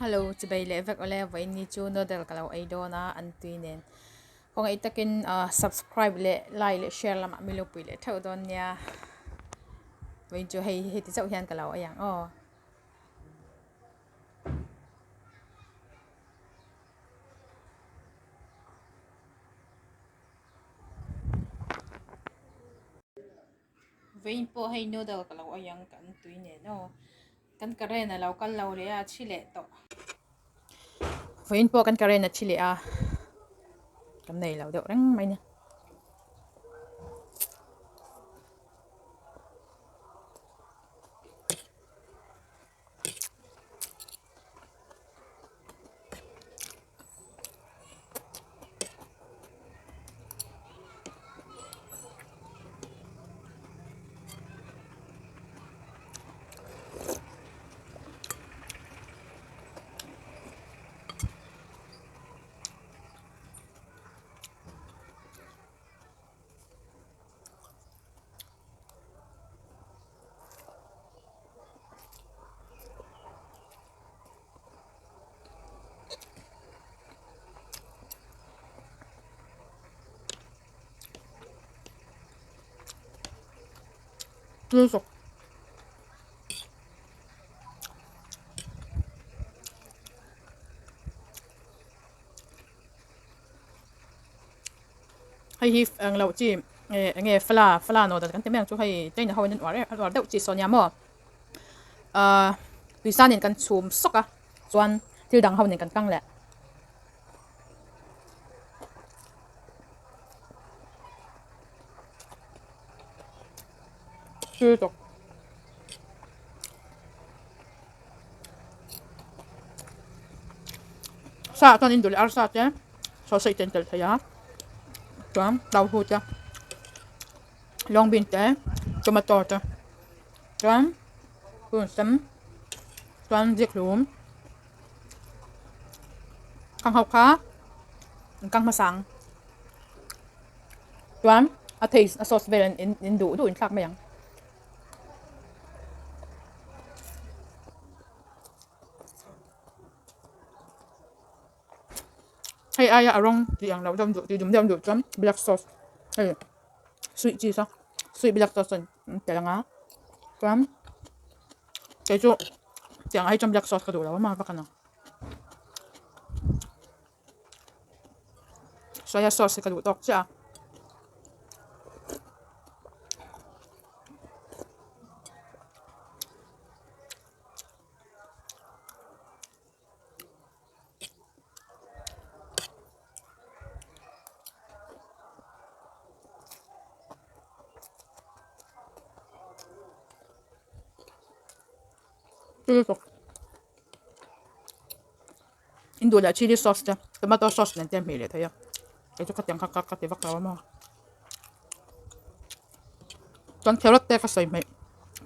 Hello chibei leh vek awle vawiin chu noodle ka lo ei dawn a an tui nen khawngaih takin ah subscribe leh like leh share lamah min lo pui leh theuh dawn nia vawiin chu hei heti chauh hian ka lo ei ang aw. Vawiin pawh hei noodle ka lo ei ang kan tui nen aw kan current a lo kal lo leh a thi leh tawh vawiin pawh kan current a thi leh a kan nei lo deuh reng mai a ni. Tui zawk. Hei hi eng loh chi eh eng nge fala fala noodle kan ti mai ang chu hei china ho in an uar em an uar deuh chi saw nia maw ahh tuisa nen kan chhum sawk a chuan thil dang ho nen kan kang leh. Tui tawk. Sa chuan in duh leh arsa te sausage te an telh thei a chuan tauhu te long bean te tomato te chuan purun sen chuan zikhlum khang ho kha an kang hmasa ang chuan a taste a sauce vel in duh duh in thlak mai ang. Hei aia a rawng tih ang loh deuh duh tih dum deuh duh chuan black sauce hei sweet cheese a sweet black sauce a in tel ang a chuan kei chu tiang ah hi chuan black sauce ka duh lo a maw vak a ni soya sauce hi ka duh tawk chiah a. In duh leh chilli sauce te tomato sauce nen te a hmeh leh thei a kei chu khatiang kha ka ti vak lo a maw chuan carrot te ka sawi hmeh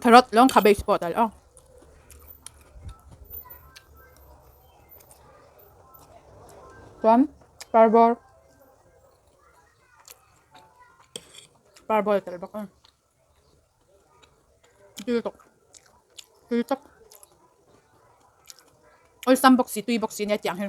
carrot lawng cabbage pawh a tel aw. Chuan parbawr parbawr a tel bawk a tui tawk tui tawk awlsam bawk si tui bawk si nia tiang hi.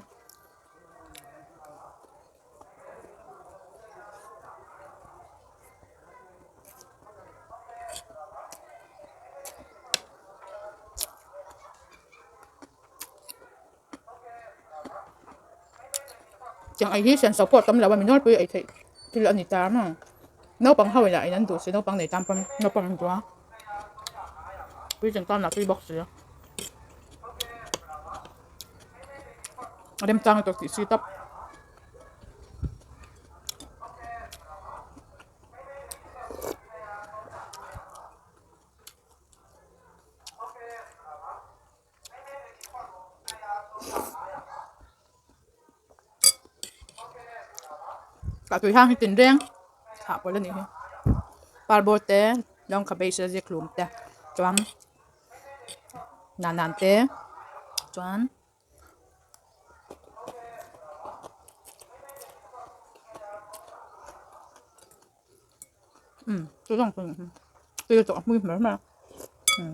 Tiang ei hi senso pawh a tam lo a mi nawlpui ei theih thil a ni ta maw naupang ho in ah in an duh si naupang nei tan pawn naupang an duh a puitling tan lah tui bawk si a remchang lutuk tih si tawp. Tah tui hang hi tin reng thlah pawlh a nih hi parbawl te lawng cabbage a ziak hlum te chuan nanan te chuan. Umm chu zawng chu tui tawh a hmui hmel hmel a umm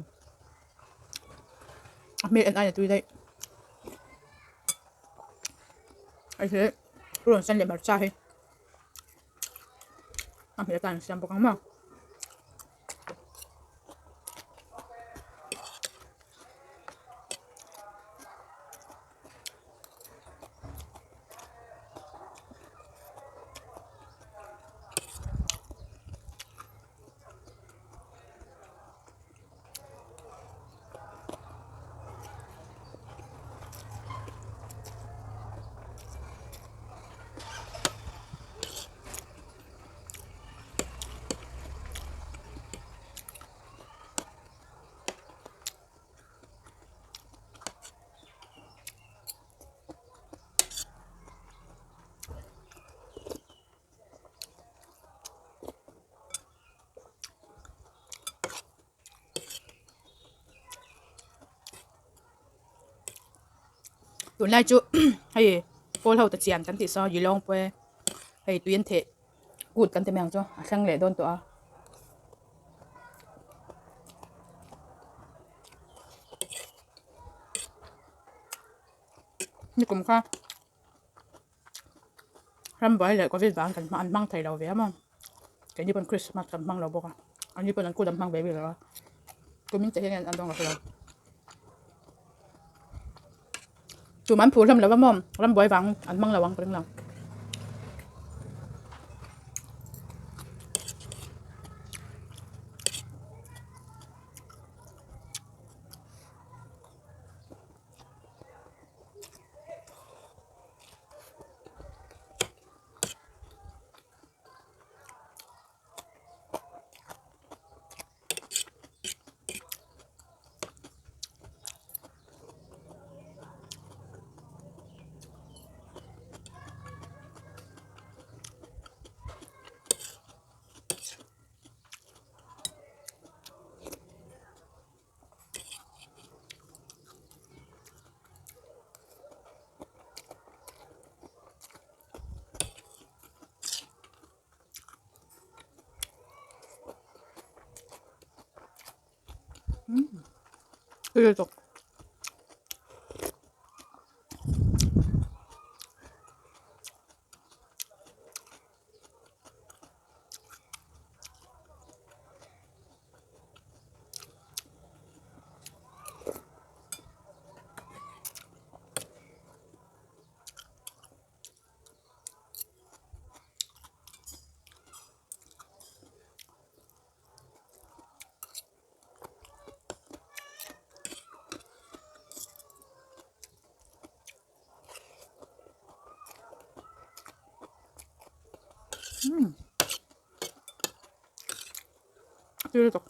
a hmel en aiin a tui daih. Hei hi purun sen leh hmarcha hi a hmeh atan an siam bawk ang maw. Tunlai chu hei pawl ho ta chian kan tih saw yilong pawh e hei tui an theh kut kan ti mai ang chu a thleng leh dawn tawh a. Nikum kha rambuai leh covid vang kan an hmang thei lo ve a maw keini pawn christmas kan hmang lo bawk a anni pawn an kut an hmang ve bik lo a kumin te hian an dawng lo hlawm tum an phur hlawm lo a maw rambuai vang an hmang lo ang ka ring lo. Lutuk. Tui lutuk.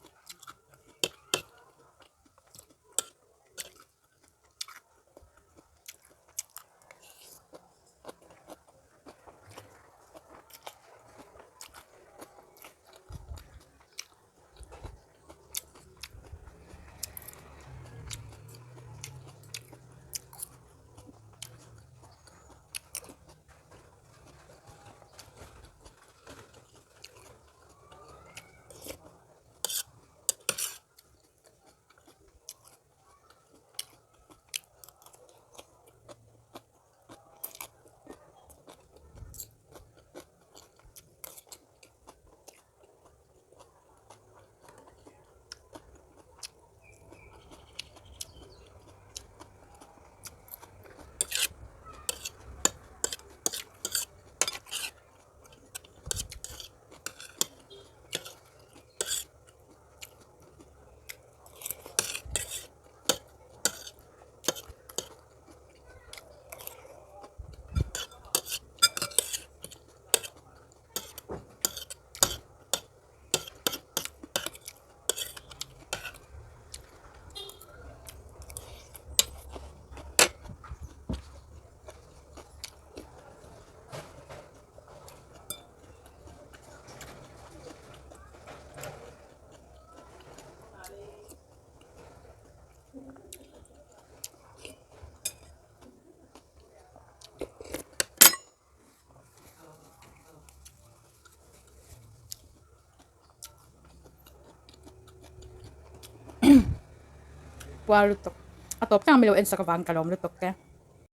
Puar lutuk a tawp tlang milo en sak avang ka lawm lutuk te.